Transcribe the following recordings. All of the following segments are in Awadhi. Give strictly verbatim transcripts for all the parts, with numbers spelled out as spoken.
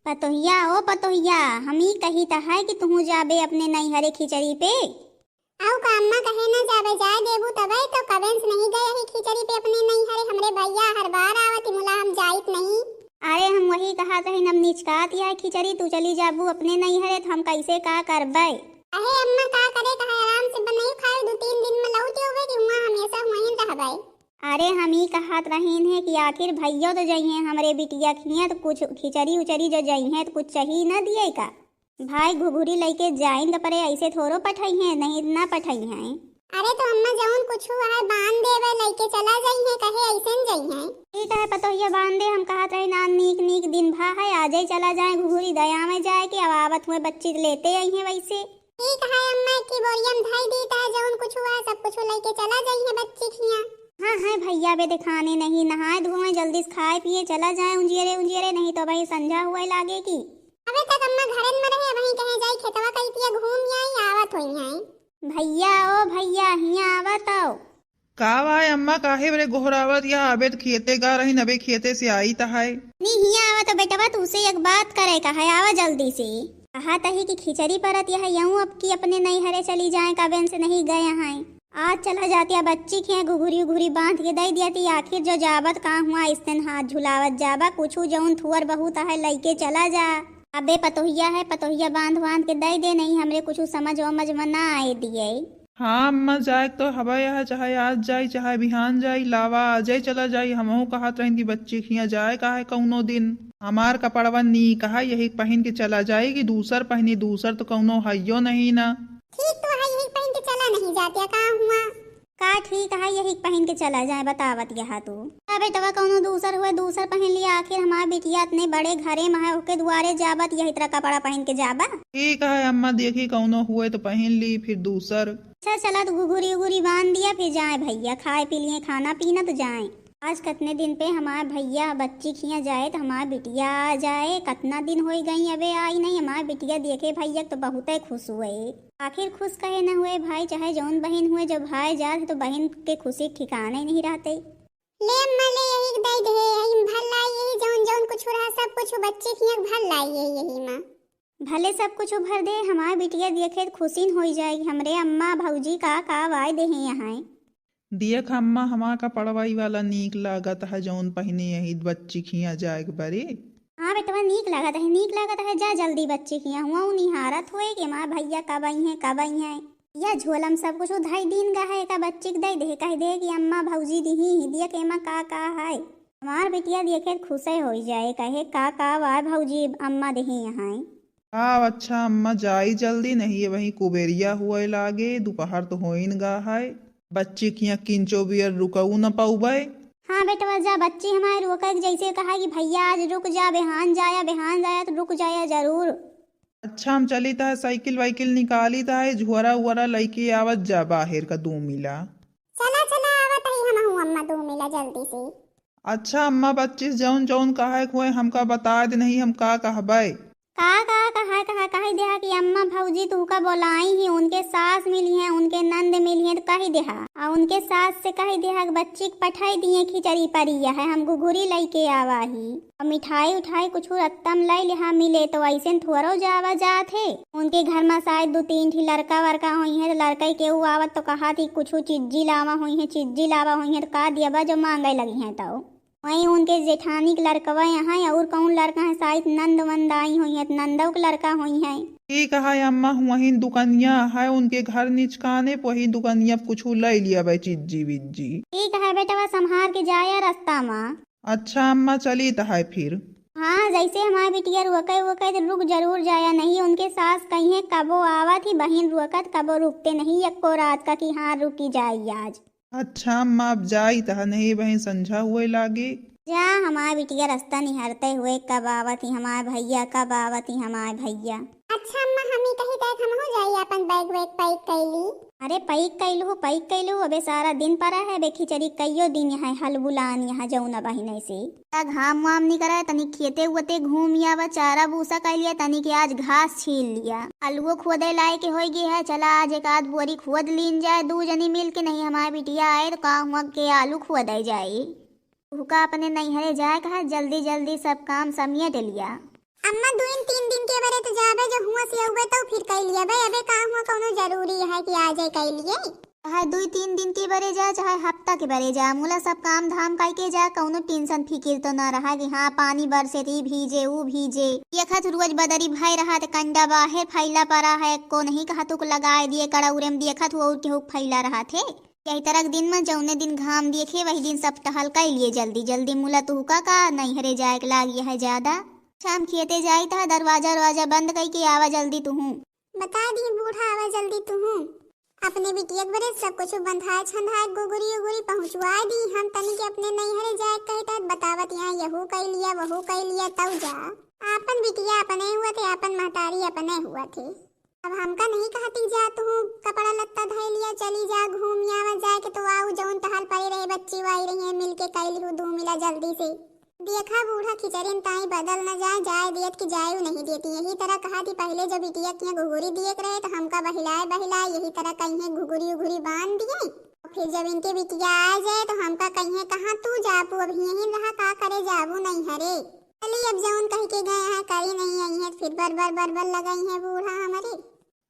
पतोहिया, ओ पतोहिया, हम ई कहित है कि तुहूँ जाबे अपने नैहरे खिचड़ी पे। अउ का अम्मा, कहे न जाबे, जाए देबू तबे तो, कबेन से नहीं गए ही खिचड़ी पे अपने नैहरे, हमरे भैया हर बार आवत ही, मुला हम जाइत नहीं। अरे हम वही कहत रहिन, अब निचकात यह खिचड़ी, तू चली जाबू अपने नैहरे तो हम कैसे का करबे? अहे अम्मा, का करे का है, आराम से बनाई खाए, दो तीन दिन में लौट होबे कि हुआ हमेशा हुआइन रहबे। अरे हम ई कहत रहिन है कि आखिर भैया तो जइहें हमरे बिटिया खिया, तो कुछ खिचड़ी उचड़ी जो जइहें तो कुछ चाहिए न दिए का? भाई घुघुरी लइके जाइन त परे, ऐसे थोड़ो पठइहें, नहीं ना पठइहें। अरे तो अम्मा, जौन कुछ है बांध देवे, लइके चला जइहें, कहे ऐसे न जइहें। ठीक है पतोहिया, बांध दे, हम कहत रहे ना नीक नीक दिन भा है, आ जाए चला जाए घुघुरी दया में जाए के, अब आवत हुए बच्ची लेते आई हैं वैसे। ठीक है अम्मा, एक की बोरिया में धई दीत है, जौन कुछ है सब कुछ लइके चला जइहें बच्ची खिया। हाँ है भैया, बे दिखाने नहीं, नहाए धोए जल्दी से खाए पिए चला जाए उंजियरे उंजियरे, नहीं तो भाई संझा हुए लागे की। अबे तक अम्मा घरन में रहे, वहीं कहे जाई खेतवा कई तिया घूम आई, आवत होई हैं। भैया, ओ भैया, हिया आवत आओ। का भाई अम्मा, काहे बरे गोहरावत या? अबे त खेते गा रही, अबे खेते से आई त है। नी हिया आवत बेटवा, तुसे एक बात करे का है, आवा जल्दी से। कहा तही कि खिचड़ी परत यह यूं अब की अपने नैहरे चली जाए, कबेन से नहीं गए हैं। आज चला जातिया बच्ची के घुघुरी उघुरी बांध के दे दिया थी, आखिर जो जाबत का हुआ, इस दिन हाथ झुलावत जाबा, कुछ जौन थुअर बहुत है लइके चला जा। अबे पतोहिया है, पतोहिया बांध बांध के दे दे, नहीं हमरे कुछ समझ वमझ में ना आए दिए। हाँ अम्मा, जाए तो हवा यह, चाहे आज जाई चाहे बिहान जाई, लावा आ जाई चला जाई। हमहू कहत रही थी बच्ची खिया जाए का है कौनो दिन, हमार कपड़वा नीक है, यही पहिन के चला जाई कि दूसर पहिनी, दूसर तो कौनो हइयो नहीं ना। ठीक तो है, यही पहिन के चला नहीं जातिया, का हुआ? का ठीक है, यही पहिन के चला जाए, बतावत यहा तू। अब बेटवा कौनो दूसर हुए, दूसर पहिन लिया, आखिर हमार बिटिया इतने बड़े घरे में है, ओके दुआरे जाबत यही तरह कपड़ा पहिन के जाबा। ठीक है अम्मा, देखी कौनो हुए तो पहिन ली फिर दूसर। अच्छा चला, तो घुघुरी उघुरी बांध दिया, फिर जाए भैया, खाए पी लिए खाना पीना तो जाए। आज कतने दिन पे हमार भैया बच्ची खिया जाए तो हमार बिटिया आ जाए, कतना दिन होई गई अबे आई नहीं। हमार बिटिया देखे भैया तो बहुते खुश हुए। आखिर खुश कहे न हुए भाई, चाहे जौन बहिन हुए, जब भाई जात है तो बहिन के खुशी के ठिकाने नहीं रहते। ले अम्मा ले, यही दे दे, यही भर लाई, यही जौन जौन कुछ रहा सब कुछ बच्ची खिया भर लाई, यही यही माँ। भले सब कुछ भर दे, हमार बिटिया देखे त खुशिन होई जाई। हमरे अम्मा भौजी का का वाय देहे यहाँ। देख अम्मा, हमार कपड़वई वाला नीक लागत है, जौन पहिने यही बच्ची खिया जाए के बरे। हाँ बेटवा, नीक लागत है, नीक लागत है। जा जल्दी बच्ची खिया, हुआ उ निहारत होए कि हमार भैया कब आई हैं, कब आई हैं। या झोला में सब कुछ धई दीन गा है, का बच्ची के दे दे, कह दे कि अम्मा भौजी दिही ही, देख एमा का का है। हमार बिटिया देखे त खुशे होई जाए, कहे का का वाय भौजी अम्मा दिही यहाँ। का अच्छा अम्मा, जाई जल्दी, नहीं ये वहीं कुबेरिया हुए लागे, दोपहर तो होइन गा है। बच्ची खिया किंचो बियर रुकऊ न पउबे। हाँ बेटवा, जा बच्ची हमारे रोके के जैसे कहा कि भैया आज रुक जा, बिहान जाया, बिहान जाया तो रुक जाया जरूर। अच्छा हम चली त है, साइकिल वाइकिल निकाली त है, झुअरा उअरा लइके आवत जा बाहर का दो मिला। चला चला, आवत ही हमहू अम्मा दो मिला जल्दी से। अच्छा अम्मा, बच्ची से जौन जौन कहे के होए हमका बता दे, नहीं हम का कहबे। का का कहा कहा कही देहा कि अम्मा भौजी तुहका बोलाई ही, उनके सास मिली हैं, उनके नंद मिली हैं, तो कही देहा। आ उनके सास से कही देहा कि बच्ची के पठाई दिए खिचड़ी परिया है, हम घुघुरी लइके आवा ही। और मिठाई उठाई कुछ रत्तम लई लेहा मिले तो ऐसे थोड़ो जावा जात है। उनके घर में शायद दो तीन ठी लड़का वड़का होई हैं, तो लड़का के ऊ आवत तो कहा थी कुछ चिज्जी लावा होई हैं, चिज्जी लावा होई हैं, तो का दिया बा जो मांगे लगी हैं तो। वहीं उनके जेठानी के लड़कवा यहाँ है, और कौन लड़का है, शायद नंद वंद आई हुई है, नंदव के लड़का हुई है। ठीक है अम्मा, वहीं दुकनिया है उनके घर निचकाने, वहीं दुकनिया कुछ ले लिया भाई चिज्जी विज्जी। ठीक है बेटवा, संभार के जाया रास्ता मा। अच्छा अम्मा, चली त है फिर। हाँ, जैसे हमारे बिटिया रुके उके तो रुक जरूर जाया, नहीं उनके सास कहीं है कबो आवत ही बहिन रुकत, कबो रुकते नहीं एको रात का कि हाँ रुकी जाई आज। अच्छा अम्मा, अब जाई त नहीं बहिन, संझा हुए लागे। जा, हमार बिटिया रास्ता निहारते हुए कब आवत ही, हमार भैया कब आवत ही, हमार भैया। अच्छा अम्मा, हम ही कही तक हम हो जाई, अपन बैग वैग पैक कैली। अरे पैक कैलू, पैक कैलू, अबे सारा दिन पड़ा है, बे खिचड़ी कईयो दिन यहाँ हलबुलान यहाँ जौना बहिने से। घाम वाम निकरा है, तनी खेते उते घूम आवा, चारा भूसा कर लिया, तनी के आज घास छील लिया, अलुओ खोदे लाए के होई गई है। चला आज एक आध बोरी खोद लीन जाए, दू जनी मिल के, नहीं हमार बिटिया आए तो का हुआ के आलू खोदे जाए। उहका अपने नैहरे जाए कहा, जल्दी जल्दी सब काम समेट लिया। अम्मा, दुइन तीन दिन के बरे तो जाबे, जो हुआ से अउबे तो फिर कइ लियबे। अबे का हुआ, कउनो जरूरी है कि आ जाए कइ लिए? चाहे दुइ तीन दिन के बरे जा, चाहे हफ्ता के बरे जा, मुला सब काम धाम कइ के जा, कउनो tension फिकिर तो ना रहा कि हाँ पानी बरसे तो ई भीजे, ऊ भीजे। देखत रोज बदरी भय रहा, ते कंडा बाहर फैला पड़ा है, को नहीं कहा तुक लगाए दिए कड़ौरे में, देखत हुआ केहू फैला रहा थे। यही तरह के दिन में जौने दिन घाम देखे, वही दिन सब टहल कइ लिए जल्दी जल्दी। मुला तुहका का नैहरे जाए के लाग यह ज्यादा। शाम खेते जाई त दरवाजा वरवाजा बंद कइ के आवा जल्दी तुहू। बता दी बूढ़ा, आवा जल्दी तुहू। अपने बिटिया के बरे सब कुछ बंधाए छंधाए, गुगुरी उगुरी पहुँचवाए दी। हम तनी के अपने नैहरे जाए कही त बतावत यहाँ यहू कइ लिया, वहू कइ लिया, तब जा। आपन बिटिया अपने हुआ थे, आपन महतारी अपने हुआ थे। अब हमका नहीं कहती जा तू, कपड़ा लत्ता धइ लिया, चली जा, घूम आवा जाए के तो आऊ, जौन टहल पड़े रहे बच्ची वाई रही है, मिल के कइ लिहू दू मिला जल्दी से। देखा बूढ़ा, खिचड़ी में ताई बदल न जाए, जाए दियत कि जाए नहीं देती। यही तरह कहा थी पहले, जब बिटिया के यहाँ घुघुरी दिए के रहे तो हमका बहिलाए बहिलाए यही तरह कहीं घुघुरी उघुरी बांध दिए। फिर जब इनके बिटिया आ जाए तो हमका कहीं, कहाँ तू जाबू, अब यहीं रहा, का करे जाबू नैहरे। चली, अब जौन कह के गए हैं करी नहीं आई है, फिर बर बर बर बर लगाई है बूढ़ा हमरे।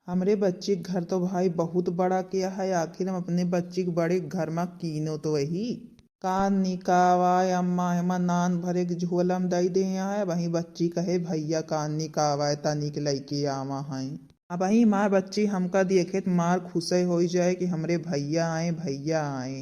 हमरे बच्ची के घर तो भाई बहुत बड़ा किया है, आखिर हम अपने बच्ची के बड़े घर में कीनो तो वही। कान निकावा अम्मा, हेमा नान भरे के झोला में दई दे यहाँ है, वही बच्ची कहे भैया कान निकावा है, तनिक लइके आवा है। अब वही माँ बच्ची हमका देखे त मार खुशे होई जाए कि हमरे भैया आए, भैया आए।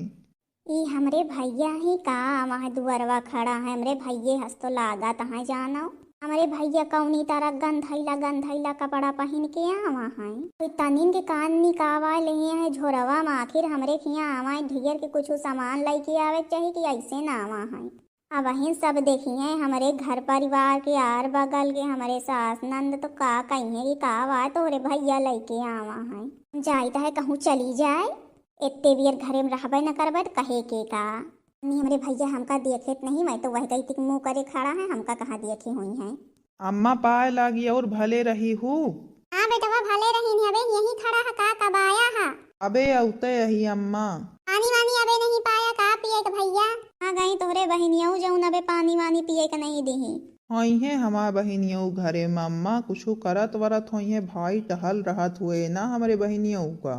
ई हमरे भैया ही का, आवा है दुअरवा खड़ा है, हमरे भैये हस तो लागत है जानो। हमरे भैया कौनी तरह गंधैला गंधैला कपड़ा पहिन के आवा है। कोई तनिन के कान निकावा ले है झोरवा में, आखिर हमरे खिया आवा है, ढियर के कुछ सामान लइके आवे के चाही कि ऐसे ना आवा है। अब वहीं सब देखिए हमरे घर परिवार के, आर बगल के, हमरे सास नंद तो का कहिए कि का आवा तोहरे भैया लइके आवा है। जाइत है कहूँ चली जाए, एत्ते बियर घरे में रहबे न करबे त कहे के का? नी हमरे भैया हमका देखे त नहीं, मैं तो वह कही थी कि मुँह करे खड़ा है, हमका कहाँ देखे हुई हैं। अम्मा पाए लागी और भले रही हूँ। हाँ बेटवा भले रही नी, अबे यही खड़ा है का, कब आया है? अबे अउते यही अम्मा। पानी वानी अबे नहीं पाया का पिए के भैया? आ गई तोहरे बहिनियऊ जौन अबे पानी वानी पिए के नहीं दिही। हाँ इहे हमार बहिनियऊ घरे में अम्मा कुछ करत वरत होइहे, भाई टहल रहत हुए ना हमरे बहिनियऊ का।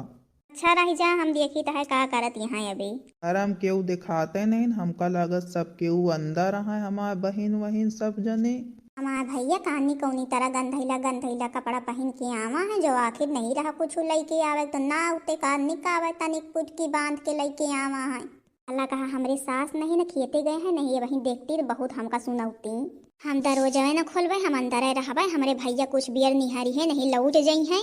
अच्छा रही जा, हम देखी त है का करत यहाँ अबे। अरे हम केहू देखाते नहीं, हमका लागत सब केहू अंदर है, हमार बहिन वहिन सब जने। हमार भैया कानी कौनी तरह गंधैला गंधैला कपड़ा पहिन के आवा है, जो आखिर नहीं रहा कुछ लइके आवे तो ना उते का निकावे तनिक पुटकी बांध के लइके आवा है। अल्लाह कहा हमरे सास नहीं न खेते गए हैं, नहीं वहीं देखती तो बहुत हमका सुनौती। हम दरवाजा न खोलबे, हम अंदर रहबे, हमरे भैया कुछ बियर निहारी है, नहीं लौट जइहे।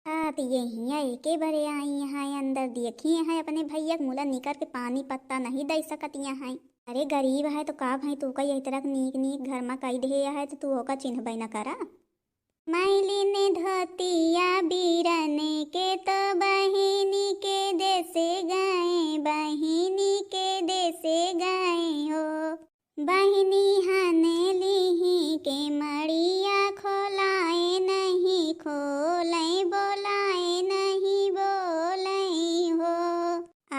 आप यहिया एके बरे आई हैं, अंदर देखी हैं, अपने भैया के मुला निकर के पानी पत्ता नहीं दे सकत हैं। अरे गरीब है तो का भई, तू का यही तरह नीक नीक घर में कई दे है तो तू ओका चिन्हबे न करा। मैलिन धोतिया बीरन के तो बहिनी के देसे गए, बहिनी के देसे गए हो। बहिनी हने लिही के मड़िया खोलाए नहीं खोलई, बोलाए नहीं बोलई हो।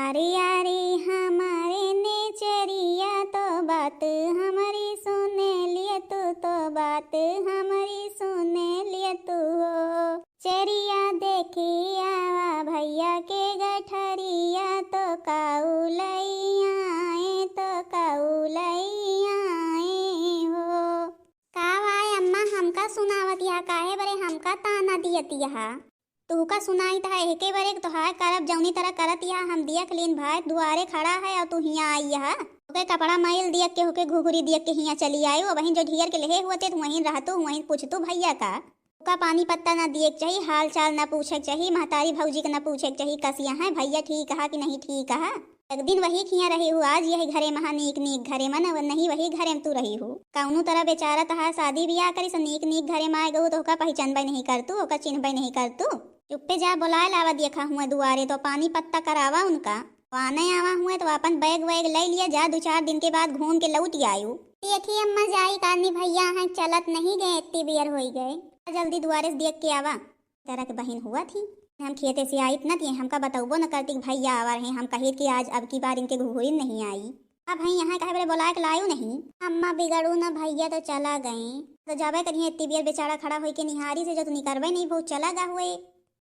अरे अरे हमारे नेचरिया तो बात हमरी सुने लिए तू, तो बात हमरी सुने लिए तू हो। चरिया देखी आवा भैया के गठरिया तो काऊ लई आए, तो काऊ लई आए हो। का वाय अम्मा हमका सुनावत यहा, काहे बरे हमका ताना दियत यहा? तुहका सुनाइत है एहके बरे के तोहार करब जौनी तरह करत यहा, हम दियक लीन भाई दुआरे खड़ा है और तू हिया आई यहा। ओके कपड़ा मैल दियक के होके घुघुरी दियक के हिया चली आयु, वहीं जो ढियर के लेहे हुआ ते तू वहीं रहतू, वहीं पूछतू भैया का। ओका पानी पत्ता ना दिए के चाही, हाल चाल ना पूछे के चाही, महतारी भौजी के ना पूछे के चाही, कसिया है भैया ठीक हा कि नहीं ठीक हा। एक दिन वही खिया रही हूँ, आज यही घरे महा नीक नीक घरे मन, नहीं वही घरे में तू रही हूँ। कौनो तरह बेचारा तहार शादी बियाह करी से नीक नीक घरे में आए गहू तो ओका पहचानबे नहीं कर तू, ओका चिन्हबे नहीं कर तू। चुप्पे जा बोलाए लावा देखा हुआ दुआरे तो पानी पत्ता करावा उनका। वाने आवा हुए तो अपन बैग वैग ले लिया जा, दो चार दिन के बाद घूम के लौट आयु। देखी अम्मा जाई कानी भैया हैं चलत नहीं गए, इतनी बेर होई गए। जल्दी दुआरे से देख के आवा। तरह के बहिन हुआ थी, हम खेते से आइत न थी, हमका बतौबो न करती कि भैया आवा रहे, हम कहित कि आज अब की बार इनके घुघुरी नहीं आई। अब भाई यहाँ काहे बरे बोलाए के लायू नहीं? अम्मा बिगड़ू न, भइया तो चला गए, तो जाबे करिए इतनी बियर बेचारा खड़ा होई के निहारी से, जो तू निकरबे नहीं भो, चला गा हुए।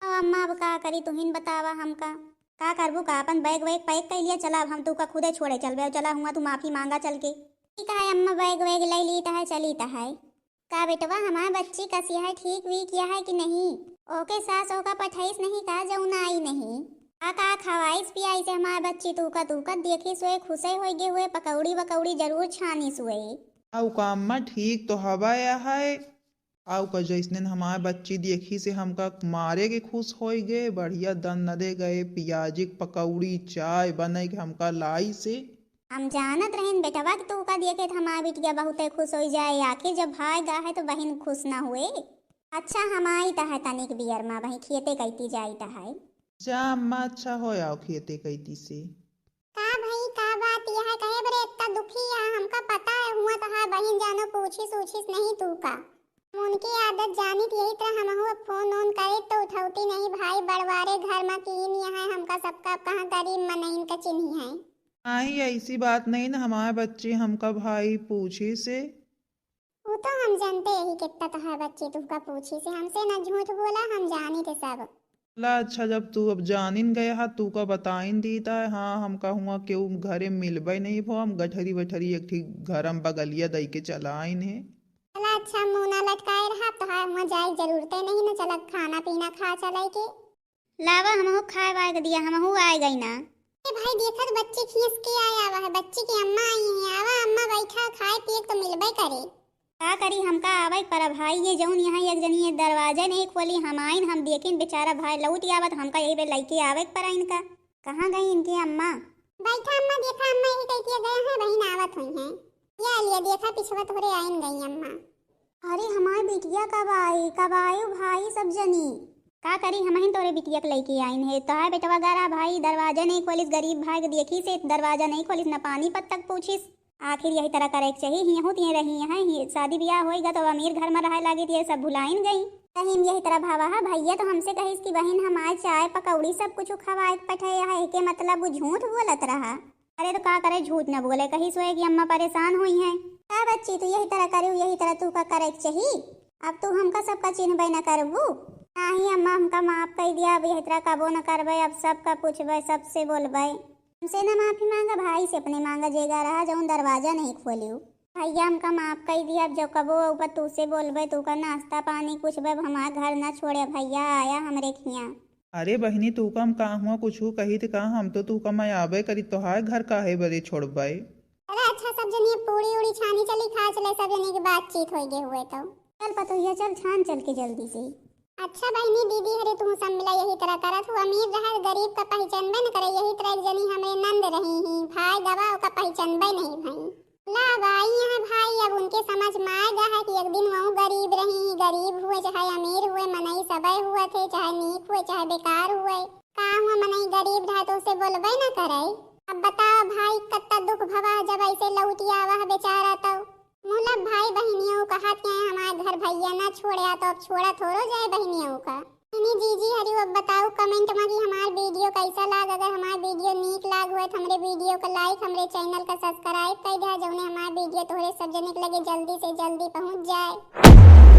अब अम्मा अब का करी, तुहिन बतावा हमका। का करबू का, अपन बैग वैग पैक कर लिया, चला अब हम तू का खुदे छोड़े चलबे, चला हुआ तू माफी मांगा चल के। ठीक है अम्मा, बैग वैग ले ली तहै, चली तहै। का बेटवा, हमार बच्ची कसी है, ठीक वीक या है कि नहीं? ओके सास ओका पठाइस नहीं का, जौन आई नहीं? का का खवाइस पियाइस हमार बच्ची तू का, तू का देखिस हुए खुशे होई गे हुए, पकौड़ी वकौड़ी जरूर छानिस हुए। आउ का अम्मा, ठीक तो हवा या है। आउ का जैसने हमार बच्ची देखिस हमका मारे के खुश होई गे, बढ़िया दन न दे गए, पियाजी के पकौड़ी चाय बनाई के हमका लाइस। हम जानत रहिन बेटवा कि तू का देखे त हमार बिटिया बहुते खुश होई जाए, आखिर जब भाई गा है तो बहिन खुश ना हुए। अच्छा हम आई तहै तनिक बियर मा, वहीं खेते कैती जाई तहै। जा अम्मा, अच्छा हो आओ खेते कैती से। का भई, का बात यह कहे बरे इतना दुखी है? हमका पता है हुआ तहार बहिन जानो पूछिस उछिस नहीं तू का। हम उनकी आदत जानित, यही तरह हमहू अब फोन ओन करे तो उठौती नहीं, भाई बड़वारे घर मा कीन यहाँ हमका सबका, अब कहाँ गरीब मनइन का चिन्ही है। आई ऐसी बात नहीं न, हमार बच्ची हमका भाई पूछिस। वो तो हम जानते यही कितना तहार बच्ची तुहका पूछिस, हमसे ना झूठ बोला, हम जानित सब। ला अच्छा, जब तू अब जानिन गया हा, तू का बताइन दीत है। हाँ, हमका हुआ केहू घरे मिलबे नहीं भो, हम गठरी वठरी एक ठी घर हम बगलिया दई के चला आइन है। चला अच्छा, मुँह ना लटकाए रहा, तोहार हुआ जाए जरूरते नहीं न, चला खाना पीना खा चले के। लावा हमहू खाए वाए के दिया, हमहू आए गई ना। ए भाई देखत बच्ची खींच के आया हुआ है, बच्ची की अम्मा आई है, आवा अम्मा बैठा, खाए पिए के तो मिलबे करे। का करी, हमका आवे के परा भाई, ये जौन यहाँ एक जनी ये दरवाजा नहीं खोली, हम आइन, हम देखिन बेचारा भाई लौट आवत, हमका यही पे लइके आवे के परा इनका। कहाँ गई इनकी अम्मा? बैठा अम्मा, देखा अम्मा यही कह के गए हैं, बहिन आवत हुई हैं। या लिया देखा पिछवा तोहरे आइन गई अम्मा। अरे हमार बिटिया कब आई, कब आयु भाई सब जनी? का करी, हमहिन तोरे बिटिया के लइके आइन है। तोहार बेटवा गरा भाई दरवाजा नहीं खोलिस, गरीब भाई के देखिस दरवाजा नहीं खोलिस, न पानी पत्तक पूछिस। आखिर यही तरह करे के चाही, हियहू तिहे रही हैं, ही शादी ब्याह होई गा तो अमीर घर में रहे लागी, तो ये सब भुलाइन गई। कहीं यही तरह भावा है, भैया तो हमसे कहिस कि बहिन हमार चाय पकौड़ी सब कुछ खवाए के पठे है, एके मतलब वो झूठ बोलत रहा। अरे तो का करे, झूठ न बोले, कहिस हुए कि अम्मा परेशान हुई हैं। का बच्ची तू यही तरह करू, यही तरह तू का करे के चाही। अब तू हमका सबका चिन्हबे न करबू। नाही अम्मा, हमका माफ कर दिया, अब यही तरह कबो न करबे, अब सबका पूछबे, सबसे बोलबे। हमसे ना माफी मांगा, भाई से अपने मांगा, जेगा रहा जौन दरवाजा नहीं खोलियो। भैया हमका माफ कर दिया, अब जो कबो ऊपर तू से बोलबे, तू का नाश्ता पानी कुछ बे, हमार घर ना छोड़े, भैया आया हमरे खिया। अरे बहिनी, तू का हम का हुआ कुछ कही त का, हम तो तू का मैं आबे करी, तोहार घर काहे बरे छोड़बे? अरे अच्छा, सब जनी पूड़ी उड़ी छानी चली, खा चले, सब जनी की बातचीत होई गे हुए तो। चल पतोहिया, चल छान चल के जल्दी से। अच्छा बहिनी, दीदी हरे तू सब मिला यही तरह करत हो, अमीर रहे गरीब का पहचानबे न करे, यही तरह एक जनी हमरे नंद रही ही, भाई गवा ओका पहचानबे नहीं भई। ला अब आई हैं भाई, अब उनके समझ में आए गा है कि एक दिन वहू गरीब रही ही, गरीब हुए चाहे अमीर हुए, मनई सबे हुए थे, चाहे नीक हुए चाहे बेकार हुए। का हुआ मनई गरीब रहे तो उसे बोलबे न करे। अब बताओ भाई, कत्ता दुख भवा है जब ऐसे लौटी आवा है बेचारा तो। मुला भाई बहिनियों कहत के हमार घर भैया ना छोड़े, तो अब छोड़ा थोड़ो जाए बहिनियों का। इन्हीं जीजी हरियो अब बताओ comment में कि हमार video कैसा लाग। अगर हमार video नीक लाग हुए तो हमरे video का like, हमरे channel का subscribe कर दिया, जौने हमार video तोहरे सब जने के लगे जल्दी से जल्दी पहुँच जाए।